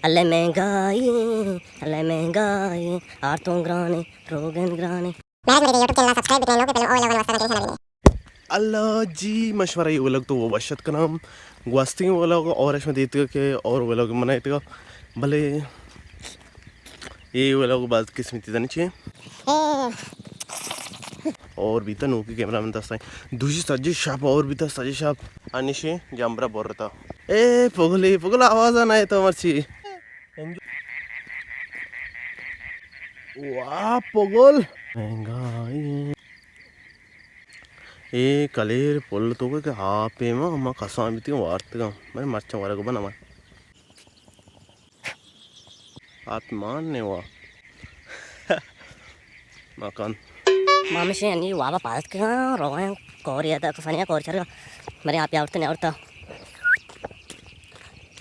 اللہ مہنگائی، اللہ مہنگائی، آرتوں گرانے، روگن گرانے۔ مہراج میڈیا یوٹیوب چینل ءَ سبسکرائب بکنے لوگ، پہلے او لوگن واسطہ نوٹیفکیشن آ بکنے۔ اللہ جی، من شمارا اے ولاگ تو وش اتک کناں۔ گوستگیں ولاگ اور اش من دیتگ کہ اور ولاگ من ایتگ، بلے اے ولاگ باز قسمتی تنی چے۔ اور بیتا نوکی کیمرہ من دستا۔ دوشی سجے شپ اور بیتا سجے شپ۔ انشی جمبرا برتا۔ اے پگلی، پگل آواز نہ تو مرچی۔ واہ پگل۔ مہنگائی۔ اے کلیر پل تو کہ آپ ما، ما کسان بیتی وارتگا۔ من مرچاں ورگ بنا من۔ آپ مان نے وا۔ مکان۔ ما ہمیشہ انی وابا پاس کگا، روگا کور یا تا کسانیا کور چرگا۔ مرے آپ آورتے نے آورتا۔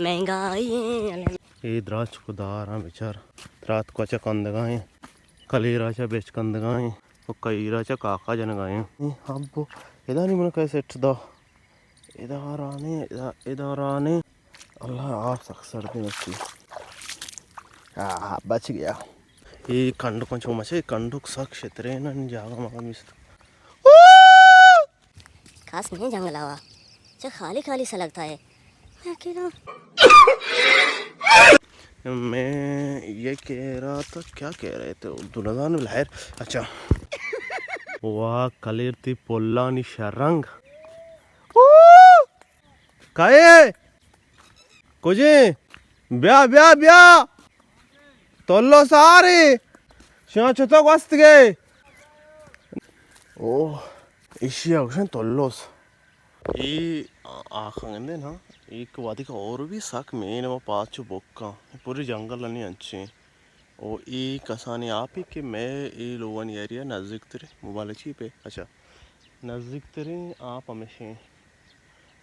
مہنگائی۔ اے دراج کو داراں بچار۔ درات کو چا کندگائیں۔ کلیرا چا بیچ کندگائیں۔ و کئیرا چا کاکا جنگائیں۔ اے ابو، ادا نی من کئے سیٹ دا۔ ادا رانے، ادا، ادا رانے۔ اللہ، آپ سک سردیں مرچی۔ آہ، بچ گیا۔ اے کنڈکاں چو مچے، کنڈک سک شترین ان جاگہ مگا مست۔ کس نہیں جنگل آوا۔ چا خالی خالی سا لگتا ہے۔ میں اکیلا۔ میں یہ کہہ رہا تھا، کیا کہہ رہے تھے؟ اردو نہ زانو، لہر۔ اچھا۔ واہ، کلیر تی پلانی شرنگ۔ کئے؟ کجے؟ بیا، بیا، بیا۔ تولو ساری۔ شما چطور گوست گئے؟ او، ایشی آگوشن تولوس۔ اے آخا گندے نا، ایک وادی کا اور بھی سک مین و پاچو بکا۔ پوری جنگل انی انچیں۔ او اے کسانیں آپے کہ مئے اے لوگانی ایریا نزیک تریں، موبائل چی پہ؟ اچھا، نزیک تریں آپ ہمیشیں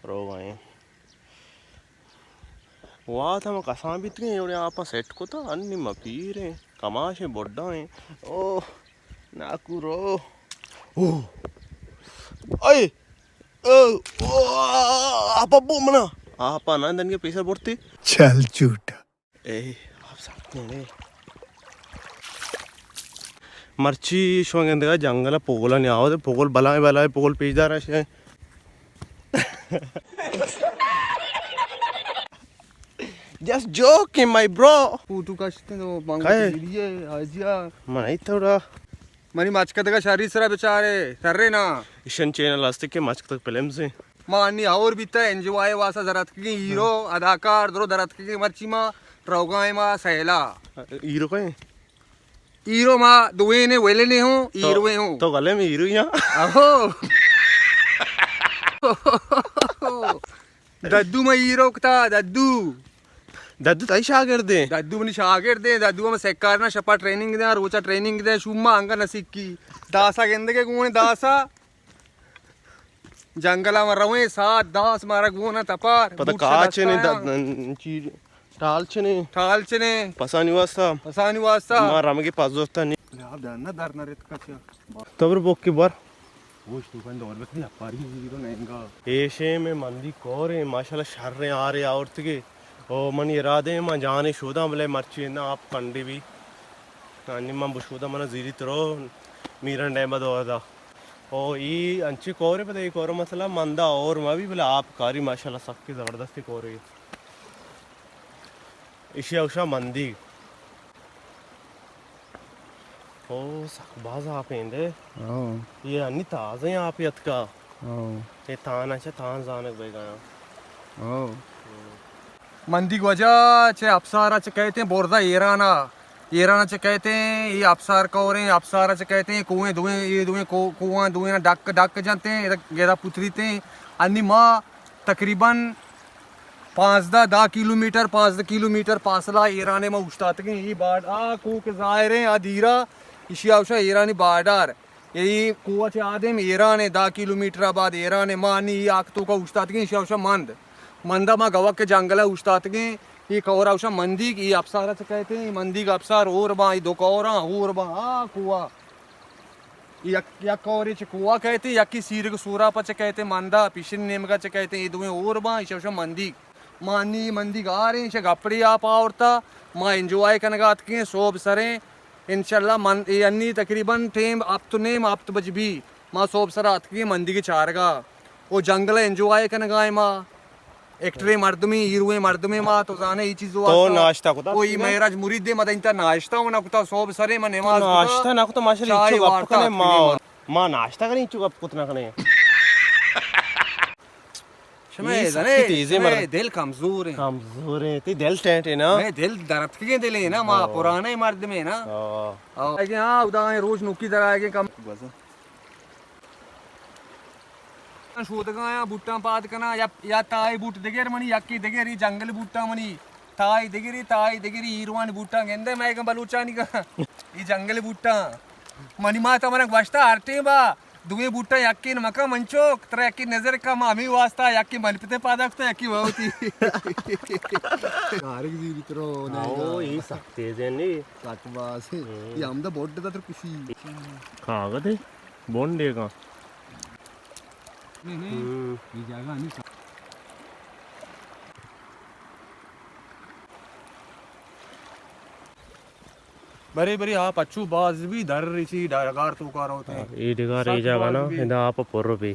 روگا ایں۔ وات ہم کسان بیتگیں، اوڑے آپاں سیٹ کتا، انی ما پیریں، کماشیں، بڈا ایں۔ او ناکو رو۔ او اے، او، او، آپ ابو منا، آپ نہ دنگے پیسر برتی۔ چل جھوٹا۔ اے، آپ سخت نے۔ مرچی شما گندگا جنگل پوگلا نی آوت، پوگل بلائیں بلائیں پوگل پیش دار اش۔ Just joking, my bro. Photo کشتے تو بانگو کئے؟ تیریے، آجیا۔ من ای تھوڑا۔ منی مچکتگا شری سرا بچارے، شرے نا۔ ایشن چینل ہستے کہ مچکتگ فلمز ہیں۔ ما انی ہور بیتا، انجوائے واسا زرتکگیں ہیرو، اداکار درو درتکگیں، مرچی ما روگائیں ما سیلا۔ ہیرو کئے؟ ہیرو ما دوینے، ویلنے ہوں، تو، ہیروے ہوں۔ تو گلے میں ہیرو ہی ہاں۔ اہو۔ ددو ما ہیرو کتا، ددو۔ ددو تئی شاگردیں؟ ددو منی شاگردیں، ددو ہم سکارنا شپا ٹریننگ دیں، روچا ٹریننگ دیں، شوما انگا نسکی۔ داسا گندگے گونے داسا۔ جنگل ء ما رویں، ساعت داس مارا گون ء تپار، پدا بوٹ شہ کاچ دستا نے، آیاں۔ د-، چی، ٹال چ نے۔ ٹال چ نے۔ پسانی واسطہ۔ پسانی واسطہ۔ ما رمگی پزوستا نی۔ جواب دے، نہ در نہ رت کچ۔ تو بر بوکی بر۔ گوشت تو کن دور بس، اپاری زیرو نینگا۔ ایشے میں مندی کوریں، ماشاءاللہ شریں آرے آورتگے۔ او منی ارادے ما جانے شوداں، بلے مرچی نہ آپ کنڈی بھی۔ نی من بشوداں، منا زیری ترو میرن ڈیمہ دور دا۔ او ای انچی کورے، پدا ای کور مسئلہ مندا اور ما بھی، بلے آپ کاری ماشاءاللہ سکی زبردستی کورے۔ ایشی اوشا مندی۔ او سک باز آپ ایندے۔ ہاں۔ یہ انی تازہ آپ یتکا۔ ہاں۔ یہ تانا چا تان زانک بیگایا۔ ہاں۔ مندی وجہ چہ اپسارا چہ کہتے ہیں برزا ایرانا۔ ایران چہ کہتے ہیں، یہ اپسار کوریں، اپسار چہ کہتے ہیں، کوہیں دوئیں، یہ دوئیں کو-، کوہاں دوئیں ڈک، ڈک جنتے ہیں، گیدا پتریتے ہیں۔ انی ما تقریباً پانزدہ، دہ کلومیٹر، پانزدہ کلومیٹر فاصلہ ایران ما اوشتاتگیں۔ یہ باڈ-، آ کوہ کہ ظاہر ہیں، آ دیرا، اشی اوشا ایرانی بارڈر۔ اے کوہ چہ آدم ایران ء، دہ کلومیٹر ء بعد ایران ء، ما نی آک توکا اوشتاتگیں، ایشی اوشا مند۔ مند ء ما گوک ء جنگل ء اوشتاتگیں، اے کور ء اوشا مندیگ، اے اپسار ء چہ کئیت ایں، مندیگ اپسار ہور باں، اے دو کور آں، ہور باں، آ کوہ۔ اے یک، یک کورے چہ کوہ ء کئیت ایں، یکے سیرگ سوراپ ء چہ کئیت ایں، مند ء پیشن نیمگ ء چہ کئیت ایں، اے دوئیں ہور باں، ایشی اوشا مندیگ۔ ما انی مندی گاریں، چہ گپڑی آپ آورتا، ما انجوائے کنگا اتکیں، صوب سریں۔ انشاءاللہ من، اے انی تقریباً ٹیم ہپت و نیم، ہپت بج بی، ما صوب سرا اتکیں مندی کے چارگا۔ او جنگل انجوائے کنگا ایں ما۔ ایکٹریں مردمے، ہیروئیں مردمے ما، تو زانے ای چیز تو واسطہ۔ ناشتہ کتا؟ او ای معراج مرید دے، ما دینتا ناشتہ و نہ کتا، صوب سرے ما نماز کتا۔ ناشتہ نہ کتا، ماشاءاللہ، چائے انچو گپ وارتا کنے اتکیں ما۔ ما۔ ما ناشتہ کریں، انچو گپ کت نہ کنے۔ شمئے اے زنے، سختی تیزیں شمئے مرد۔ دل کمزور ہیں۔ کمزور ہیں، تی دل ٹینٹ ہے نا؟ مئے دل درتکگیں دل ہے نا، ما ہاں۔ پرانے مردم ہے نا۔ ہاں۔ ہاں۔ اگے ہاں، ادا ہیں روز نوکی در آئے گے کم۔ شودگاں آیاں بوٹاں پاد کناں، یا، یا تائی بوٹ دگر منی، یکی دگری جنگل بوٹاں منی، تائی دگری، تائی دگری ایروان بوٹاں گندے مئے گاں بلوچانی گاں۔ ای جنگل بوٹاں۔ منی مات من گوشتا ہر ٹیم با، دوئیں بوٹاں یکین مکا منچوک، ترا یکی نظر کا ما ہمیں واسطہ، یکی من پتے پادا کتا، یکی وہوتی۔ کارگ زیری ترو، او، ای سخت تیز ہے نی۔ سک باز۔ ہم۔ یہ ہمدا بوٹ دا تر کسی۔ کاغذ ہے؟ بونڈے کا۔ ہم۔ یہ جگہ نہیں۔ برے برے آپ اچو باز بی در ریچی ڈگار تو کار ہوتے ہیں۔ اے ڈگار اے سک جگہ باز نا، بی۔ ادا آپ پر بی۔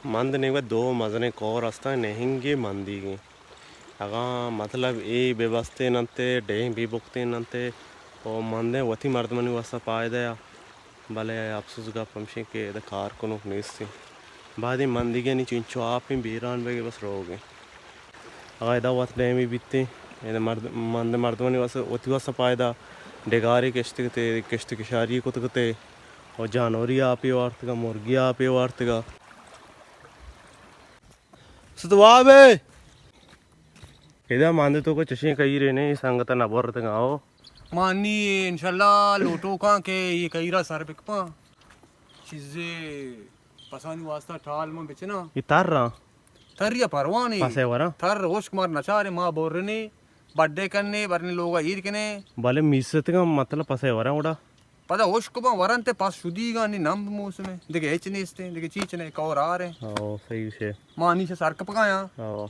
مند نیوہ دو مزنیں کور استاں، نہنگے مندیگیں۔ اگاں مطلب اے بہ بستین انت، ڈیہہ بہ بکتین انت، او مندیں وتی مردمانی واسطہ پائدہ یا۔ بلے افسوس گپ ہمشیں کہ ادا کار کنوک نیستیں۔ بعدیں مندیگانی چنچو آپیں بیران بگے بس روگیں۔ اگاں ادا وت ڈیمی بیتیں، ادا مرد-، مند مردمانی واسطہ، وتی واسطہ پائدہ، ڈگاری کشت کتے، کشت کشاری کت کتے، و جانوری آپی وارتگا، مرگی آپی وارتگا۔ ستواب ہے۔ ادا ماندے تو کو چشیں کہیرے نے، سنگت نہ برتگا ہو۔ مانی انشاءاللہ لوٹو کاں کہ یہ کہیرا سر بکپاں۔ چیزے پسانی واسطہ ٹال من بچنا۔ یہ تر رہا؟ تر یا پروانی۔ پسے ورا؟ تر ہوشک مار نچارے ما بورنے، بڈے کنے، برنے لوگا ایر کنے۔ بلے میستگا مطلب پسے ورا اڑا۔ پدا ہشک باں ورنت پس شدیگانی نمب موسم ء، دگہ ہچ نیستیں، دگہ چیچ نہ، کور آر ء۔ او، صحیح شے۔ ما نی چہ سر کپگا یاں۔ او۔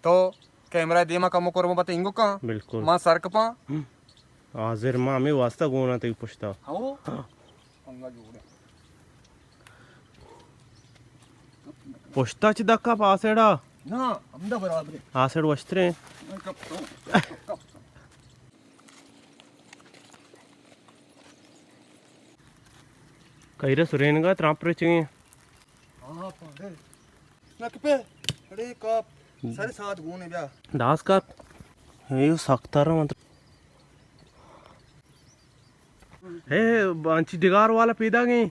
تو کیمرہ دیما کمو کرمو بت انگو کاں۔ بالکل۔ ما سر کپاں۔ ہم۔ حاضر ما ہمیں واسطہ گونا تئی پشتا۔ ہاں۔ انگا جوڑے۔ پشتا چی دکا پاسیڑا؟ نا، ہمدا برابر ہے۔ آسیڑ وشتریں۔ کہیرا سرینگا ترامپ رچگیں۔ ہاں، پاندے۔ نک پہ، اڑے کاپ، سر سات گونے بیا۔ داس کاپ۔ اے سخت تر مطلب۔ اے، انچی ڈگار والا پیداگیں۔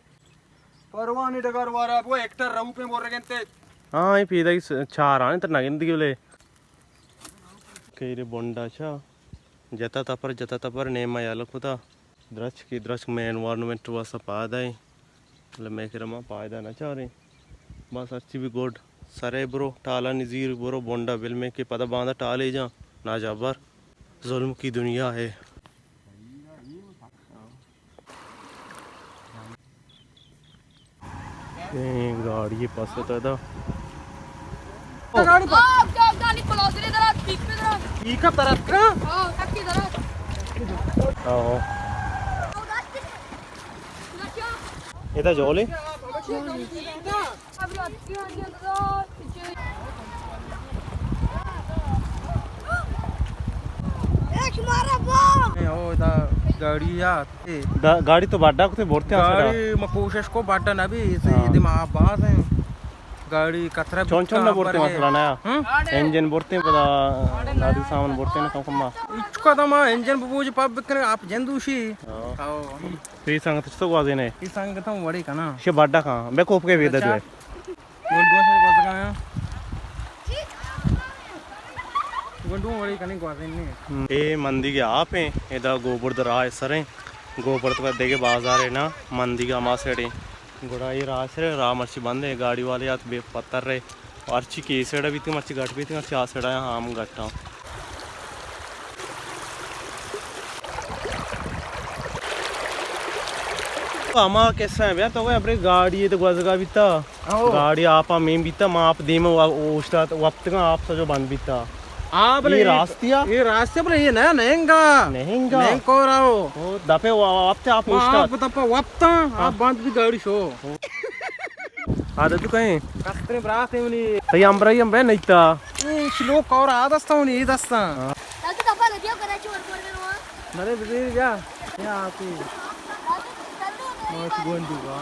پروانی ڈگار والا، وہ ایکٹر روپیں بورگنتے۔ ہاں، اے پیداگی س-، چار آنے تر نگندگی بلے۔ کہیرے بونڈا چا۔ جتا تپر، جتا تپر، نیما یلہ کتا۔ درچک، درچک مئے انوائرمنٹ واسطہ پائدہ ایں۔ بلے مئے کرا ما پائدہ نہ چاریں۔ بس ہرچی بھی گڈ۔ سرے برو، ٹالانی زیر برو، بونڈا بل مئے کہ پدا باندا ٹالے جاں۔ ناجبر۔ ظلم کی دنیا ہے۔ اے گاڑی پاس ہوتا تھا۔ گاڑی پاس۔ آ، گا-، گاڑی پلازرے درات، پیک پہ درات۔ پیک اپ درات کا؟ ہاں، ٹکی درات۔ ہاں۔ ادا جولے۔ اے، او، ادا گاڑی یا۔ دا گاڑی تو بڈا کتے برتے آسڑا۔ گاڑی ما کوشش کو بڈا نہ بی، اسے ہاں۔ دے ما باز ہیں۔ گاڑی کترا چون چون نہ برتے آسڑا نا۔ ہم؟ انجن برتے پدا، دادی سامان برتے نا کم کم ما۔ اچکا دا ما انجن بوجی پاپ بکنے آپ جندوشی۔ ہاں۔ او۔ تی سنگت چتو گوازینے؟ تی سنگت ہم وڑی کنا۔ شے بڈا کان۔ بے کوپ کے ویدا دوے۔ گونڈو سے گوزگایا۔ گونڈو وڑی کنی گوازین نے۔ اے مندی کے آپ ہیں، ادا گوبرد راہ سریں۔ گوبرد کا دیگے بازار ہے نا، مندی کا ہما سیڑیں۔ گڑا اے راہ سرے، راہ مرچی بند ہے، گاڑی والے آت بے پتر رہے۔ ہرچی کہ اے سائیڈ بیتی، مرچی گٹ بیتی، مرچی آ سائیڈ آیا ہم گٹاں۔ ہما قصہ ہے بیا، تو ابرے گاڑی تے گوزگا بیتا۔ او۔ گاڑی آپا مین بیتا، ما آپ دیم اوشتات، وپتگاں آپ سجو بند بیتا۔ ہاں، بلے اے اے، راستی آ؟ اے راستی، بلے اے نہ، نہنگا۔ نہنگا؟ نہنگ کور آؤ۔ او، دپے وا-، وپتے آپ ما اوشتات۔ آپ دپا وپتاں، ہاں۔ آپ بند بی گاڑی شو۔ عادت تو کہیں؟ کستریں برات ہے منی۔ تئی امبرائی ہم بے نیتا۔ اے شلو کور آ دستا ہونی، اے دستا۔ ہاں۔ نرے بزیر بیا۔ یا آتی۔ موت گونڈو گا۔